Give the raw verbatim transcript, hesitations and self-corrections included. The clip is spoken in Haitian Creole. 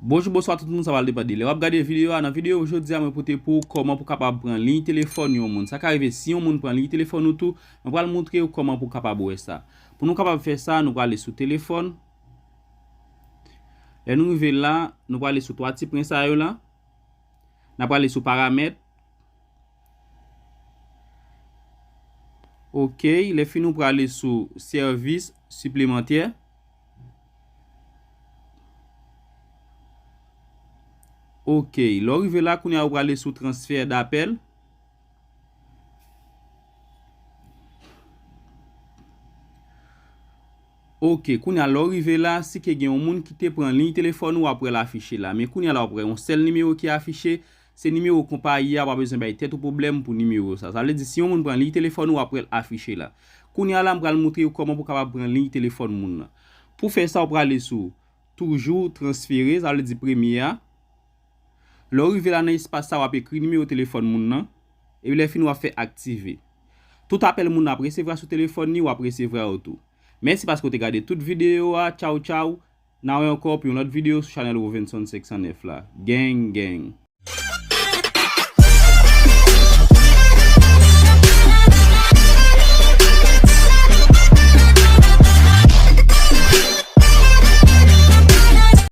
Bonjou, bonswa tout moun, sa pral depann de lè w ap gade videyo a. Nan videyo jodi a, mwen pote pou ou kòman pou kapab pran liy telefòn yon moun. Sa ka rive si yon moun pran liy telefòn ou tou, mwen pral montre w kòman pou kapab wè sa. Pou nou kapab fè sa, nou prale sou telefòn. Lè nou rive la, nou prale sou twa ti pwen sa yo la. N a prale sou paramèt. Ok, lè fini ou prale sou sèvis siplemantè. Ok, lè w rive la, kounye a ou prale sou transfè dapèl. Ok, kounye a lè w rive la, si ke gen yon moun ki te pran liy telefòn ou, w ap wè l afiche la. Men kounye a la w ap wè yon sèl nimewo ki afiche, se nimewo konpayi a, w pa bezwen bay tèt ou pwoblèm pou nimewo sa. Sa vle di si yon moun pran liy telefòn ou, w ap wè l afiche la. Kounye a la, m pral montre w kòman pou kapab pran liy telefòn moun nan. Pou fè sa, w prale sou toujou transfere, sa vle di premye a. Lè w rive la nan espas sa, w ap ekri nimewo telefòn moun nan, epi lè fini w ap fè aktive. Tout apèl moun nan ap resevwa sou telefòn li, w ap resevwa yo tou. Mèsi paske w te gade tout videyo a. Tchaw, tchaw. N a wè ankò pou yon lòt videyo sou chanèl Rovenson senk san nèf la. Gang, gang.